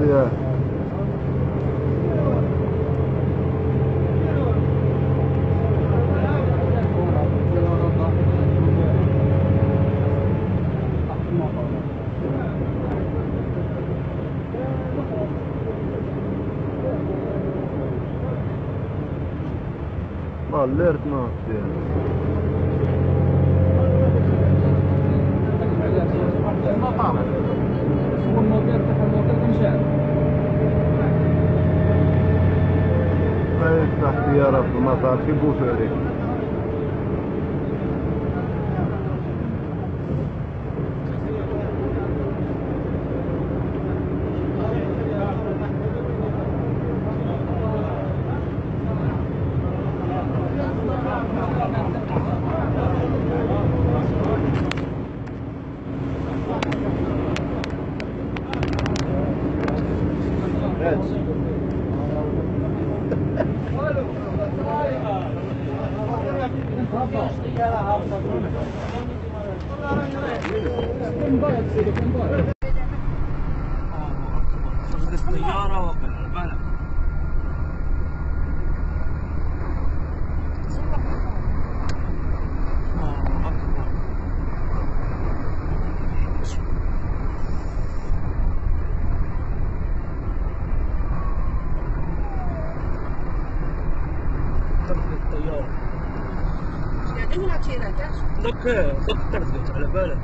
يا Alert ما يفتح طيارة في المطار في بوفاري. الطيارة وقع البلد. الله أكبر. الطيارة. دوك دوك تردت على بالك.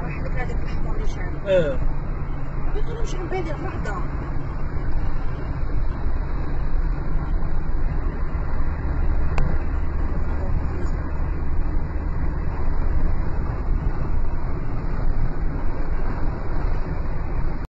راح لك هذاك الحمار اللي شعل. ايه. يقولوا مش بالي في لحظة.